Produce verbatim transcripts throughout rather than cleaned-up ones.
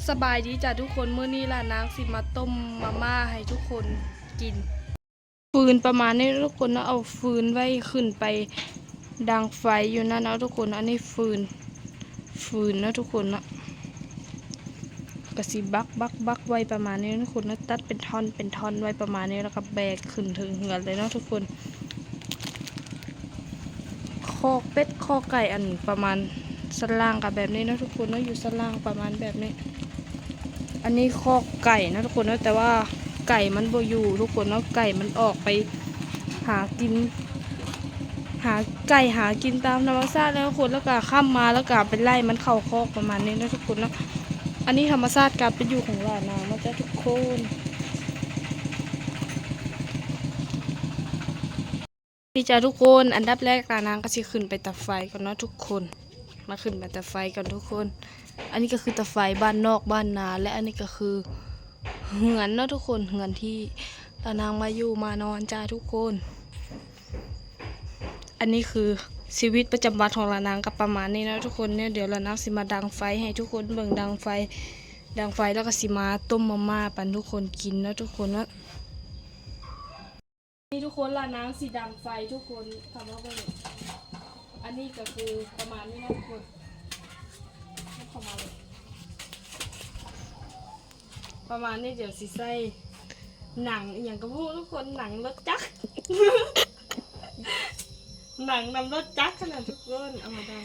สบายดีจ้ะทุกคน มื้อนี้หลานนางสิมาต้มมาม่าให้ทุกคนกิน ฟืนประมาณนี้ทุกคนเนาะ เอาฟืนไว้ขึ้นไปดังไฟอยู่นั่นเนาะทุกคน อันนี้ฟืน ฟืนเนาะทุกคนเนาะ ก็สิบักบักบักไว้ประมาณนี้ทุกคนเนาะ ตัดเป็นท่อนเป็นท่อนไว้ประมาณนี้ แล้วก็แบกขึ้นถึงเฮือนเลยเนาะทุกคน คอกเป็ดคอกไก่อันประมาณสันล่างกับแบบนี้เนาะทุกคนเนาะ อยู่สันล่างประมาณแบบนี้ อันนี้คอกไก่นะทุกคนเนาะ แต่ว่าไก่มันบ่อยู่ทุกคนเนาะ ไก่มันออกไปหากิน หาไก่หากินตามธรรมชาติแล้วทุกคน แล้วก็ค่ำมาแล้วก็ไปไล่มันเข้าคอกประมาณนี้นะทุกคนเนาะ อันนี้ธรรมชาติการเป็นอยู่ของหลานนางนะจ๊ะทุกคน นี่จ้ะทุกคน อันดับแรกหลานนางก็สิขึ้นไปตัดไฟก่อนเนาะทุกคน มาขึ้นไปตัดไฟก่อนทุกคน อันนี้ก็คือตัดไฟบ้านนอกบ้านนา และอันนี้ก็คือเฮือนเนาะทุกคน เฮือนที่หลานนางมาอยู่มานอนจ้าทุกคน อันนี้คือชีวิตประจำวันของหลานนางก็ประมาณนี้เนาะทุกคน เนี่ยเดี๋ยวหลานนางสิมาดังไฟให้ทุกคนเบิ่ง ดังไฟ ดังไฟแล้วก็สิมาต้มมาม่าปันทุกคนกินเนาะทุกคนเนาะ นี่ทุกคนหลานนางสิดังไฟทุกคน ทำมาเบิ่ง อันนี้ก็คือประมาณนี้นะทุกคน เข้ามาเลย ประมาณนี้ เดี๋ยวสิใส่หนังอหย่างก็บ่ฮู้ทุกคน หนังรถจักร หนังนำรถจักรขนาดทุกคน เอามาดัง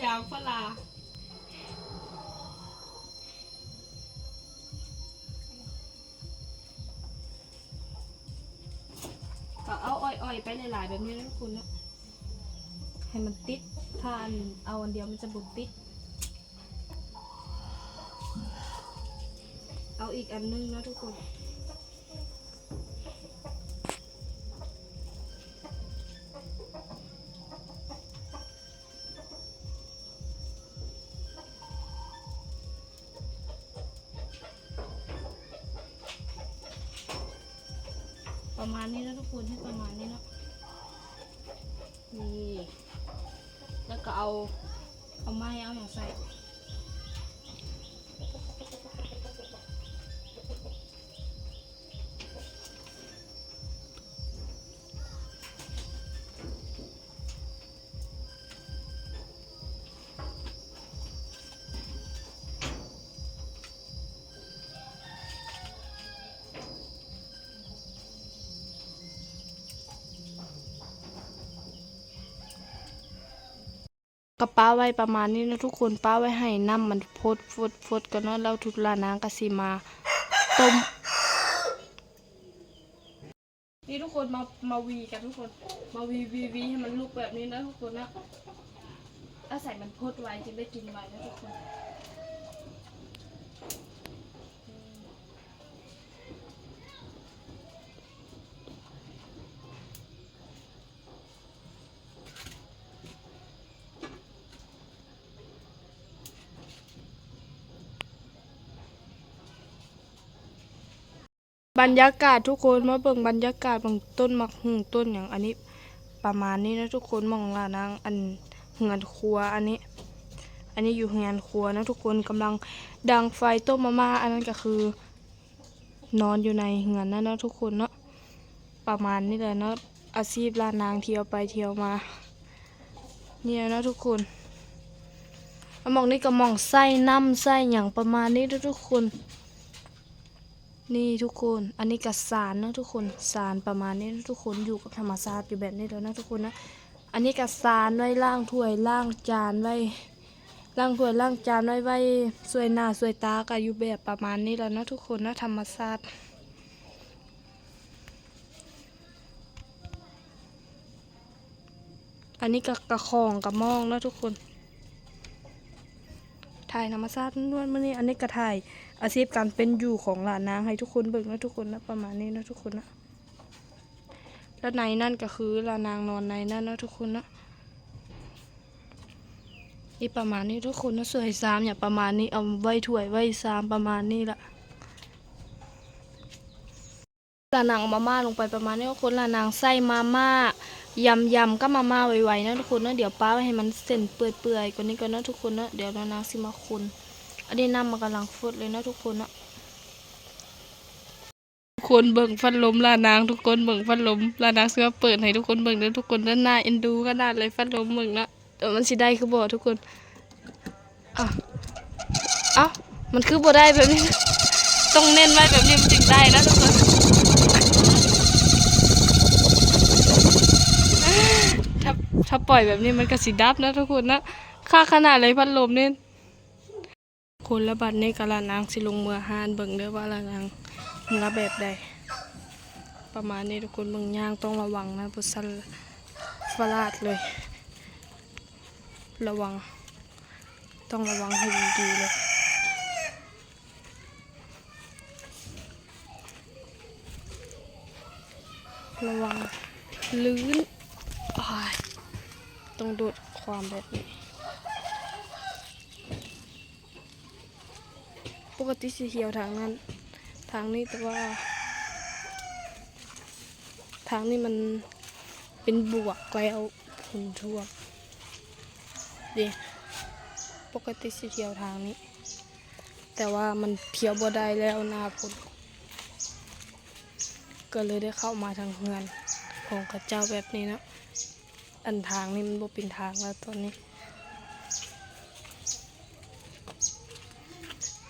ยางพารา ก็เอาอ่อยๆไปหลายๆแบบนี้นะทุกคนเนาะ ให้มันติด ถ้าอันเอาอันเดียวมันจะบ่ติด เอาอีกอันนึงนะทุกคน ประมาณนี้นะทุกคน ให้ประมาณนี้เนาะ นี่ แล้วก็เอา เอาไม้เอาอย่างใส่ ก็ปะไว้ประมาณนี้นะทุกคน ปะไว้ให้น้ำมันฟดฟดฟดก่อนเนาะ แล้วทุกหลานนางก็สิมาต้ม นี่ทุกคนมา มาวีกันทุกคน มาวีวีวีให้มันลุกแบบนี้นะทุกคนนะ อาศัยมันฟดไวจึงได้กินไวนะทุกคน บรรยากาศทุกคน มาเบิ่งบรรยากาศ เบิ่งต้นหมากฮู่ ต้นหยัง อันนี้ประมาณนี้นะทุกคน หม่องหลานนาง อันเฮือนครัว อันนี้ อันนี้อยู่เฮือนครัวนะทุกคน กำลังดังไฟต้มมาม่า อันนั้นก็คือ นอนอยู่ในเฮือนนั่นเนาะทุกคนเนาะ ประมาณนี้แหละเนาะ อาชีพหลานนางเที่ยวไปเที่ยวมา เนี่ยเนาะทุกคน หม่องนี้ก็หม่องใส่น้ำใส่หยังประมาณนี้เนาะทุกคน นี่ทุกคน อันนี้ก็สานเนาะทุกคน สานประมาณนี้เนาะทุกคน อยู่กับธรรมชาติอยู่แบบนี้แล้วเนาะทุกคนนะ อันนี้ก็สานไว้ล้างถ้วยล้างจานไว้ ล้างถ้วยล้างจานไว้ ไว้ช่วยหน้าช่วยตาก็อยู่แบบประมาณนี้แล้วเนาะทุกคนนะ ธรรมชาติ อันนี้ก็กระของกระหม่องเนาะทุกคน ถ่ายธรรมชาติล้วนๆ มื้อนี้ อันนี้ก็ถ่ายอาชีพการเป็นอยู่ของหลานนางให้ทุกคนเบิ่งเนาะทุกคนนะ ประมาณนี้เนาะทุกคนนะ แล้วในนั่นก็คือหลานนางนอนในนั่นเนาะทุกคนเนาะ นี่ประมาณนี้ทุกคนนะ ช่วยชามอย่างประมาณนี้ เอาไว้ถ้วยไว้ชามประมาณนี้ละ หลานนางเอามาม่าลงไปประมาณนี้ คนหลานนางใส่มาม่า ยำยำกับมาม่าไวๆนะทุกคนเนาะ เดี๋ยวป้าให้มันเส้นเปื่อยๆกว่านี้ก่อนเนาะทุกคนเนาะ เดี๋ยวลานางสิมาคน อันนี้น้ำมันกำลังฟดเลยนะทุกคนเนาะ ทุกคนเบิ่งพัดลมลานาง ทุกคนเบิ่งพัดลมลานางสิมาเปิดให้ทุกคนเบิ่งเด้อทุกคนเด้อ น่าเอ็นดูขนาดเลยพัดลมเบิ่งเนาะ เดี๋ยวมันสิได้คือบ่ทุกคน อ่ะ เอ้า มันคือบ่ได้แบบนี้ ต้องแน่นไว้แบบนี้มันจึงได้นะทุกคน ถ้า ถ้าปล่อยแบบนี้มันก็สิดับนะทุกคนนะ คักขนาดเลยพัดลมนี่ คนละบัดนี้ก็ลานางสิลงเมือห้านเบิ่งเด้อว่าลานางเมือแบบใด ประมาณนี้ทุกคน เบิ่งย่างต้องระวังนะ บ่ซั้นฟาดเลย ระวัง ต้องระวังให้ดีๆเลย ระวังลื่น อ้าย ต้องโดดความแบบนี้ ปกติสิเที่ยวทางนั้น ทางนี้ แต่ว่า ทางนี้มันเป็นบวกแล้ว ฝนท่วม เด้ ปกติสิเที่ยวทางนี้ แต่ว่ามันเที่ยวบ่ได้แล้วหน้าฝน ก็เลยได้เข้ามาทางเฮือนของเขาเจ้าแบบนี้เนาะ อันทางนี่มันบ่เป็นทางแล้วตอนนี้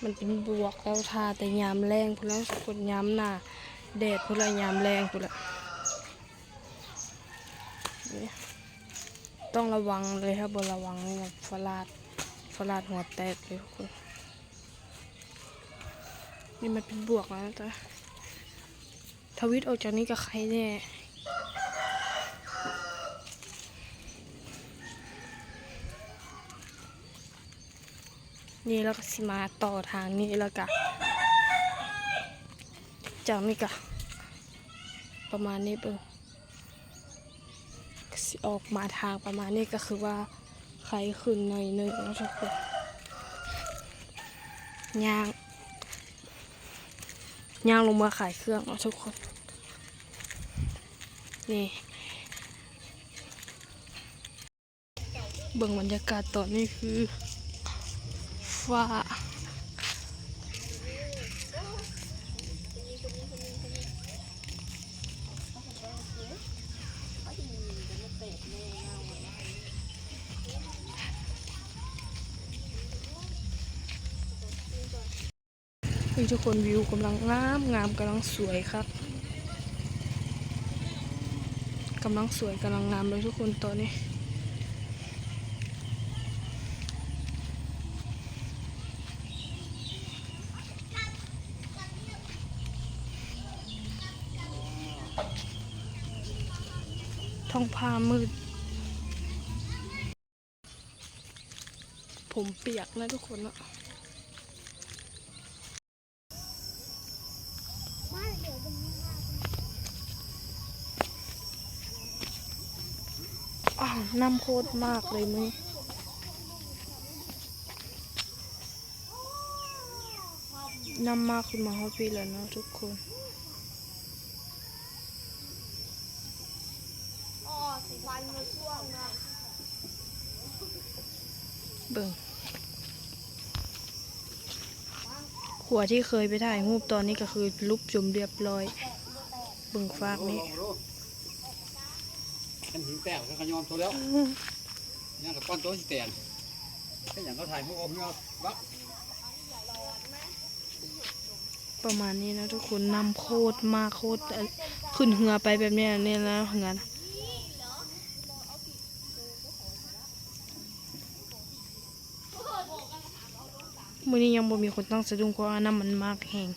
มันเป็นบวกแล้ว ถ้าแต่ยามแลงพู้นแหละ ฝนยามหน้า แดดพู้นแหละ ยามแลงพู้นแหละ นี่ ต้องระวังเลย ถ้าบ่ระวังนี่แบบฟาด ฟาดหัวแตกเลยทุกคน นี่มันเป็นบวกแล้วนะจ๊ะ ทวิตออกจากนี้ก็ใครแน่ นี่แล้วก็สิมาต่อทางนี้แล้วก็ จากนี้ก็ ประมาณนี้เบิ่ง ก็สิออกมาทางประมาณนี้ ก็คือว่าไคขึ้นหน่อยหนึ่งแล้วทุกคน ย่าง ย่างลงมาขายเครื่องเนาะทุกคน นี่ เบิ่งบรรยากาศตอนนี้คือ ฟ้า นี่ทุกคน วิวกำลังงามงาม กำลังสวยครับ กำลังสวย กำลังงามเลยทุกคนตอนนี้ ท้องฟ้ามืด ผมเปียกนะทุกคนเนาะ อ้าว น้ำโคตรมากเลยมื้อนี้ น้ำมากขึ้นมาฮอดพี้แล้วเนาะทุกคน เบิ่ง ขัวที่เคยไปถ่ายรูปตอนนี้ก็คือลุบจมเรียบร้อย เบิ่งฟากนี่ มันหินแตกแล้วก็ยอมตัวแล้ว ยังกับก้อนโตสิแตน แค่อย่างเขาถ่ายรูปเอาเงาบัก ประมาณนี้นะทุกคน น้ำโคตรมาก โคตร เอ่อ ขึ้นเฮือไปแบบเนี้ย เนี่ยนะ เฮือนะ มื้อนี้ยังบ่มีคนตั้งสะดุ้ง เพราะว่าน้ำมันมากแฮง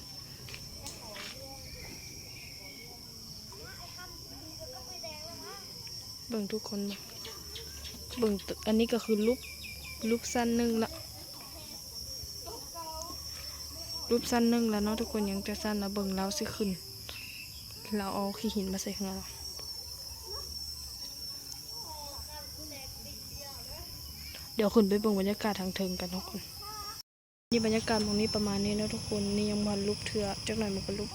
เบิ่งทุกคน เบิ่ง เบิ่งตึก อันนี้ก็คือรูป รูปสั้นหนึ่งละ รูปสั้นหนึ่งแล้วเนาะทุกคน ยังจะสั้นแล้ว เบิ่งลาวสิขึ้น ลาวเอาขี้หินมาใส่เฮือลาว เดี๋ยวขึ้นไปเบิ่งบรรยากาศทางเทิงกันทุกคน นี่บรรยากาศหม่องนี้ประมาณนี้เนาะทุกคน นี่ยังบ่ทันลุบเทื่อ จักหน่อยมันก็ลุบ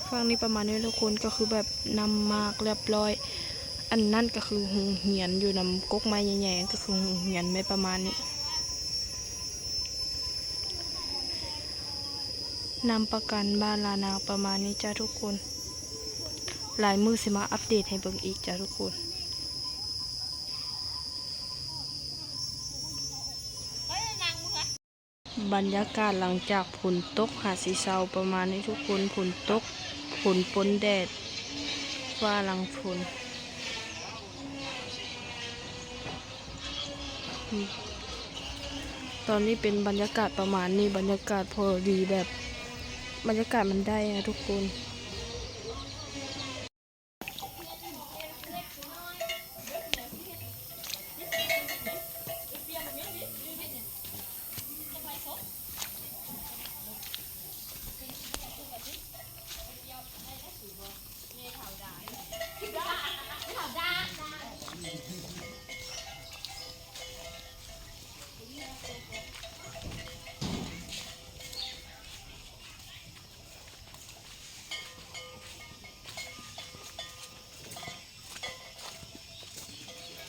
ฟังนี้ประมาณนี้ทุกคน ก็คือแบบนำมากเรียบร้อย อันนั้นก็คือโฮงเฮียนอยู่นำกกไม้ใหญ่ๆ ก็คือโฮงเฮียนไม่ประมาณนี้ นำประกันบ้านลานาประมาณนี้จ้าทุกคน หลายมื้อสิมาอัปเดตให้เบิ่งอีกจ้าทุกคน บรรยากาศหลังจากฝนตกหาสีเซาประมาณนี้ทุกคน ฝนตก ฝนปนแดด ฟ้าหลังฝน ตอนนี้เป็นบรรยากาศประมาณนี้ บรรยากาศพอดีแบบ บรรยากาศมันได้อะทุกคน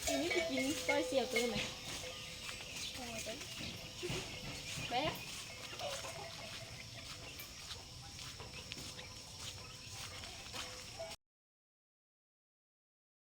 อันนี้ไปกินก้อยเสี่ยวตัวไหน แป๊บ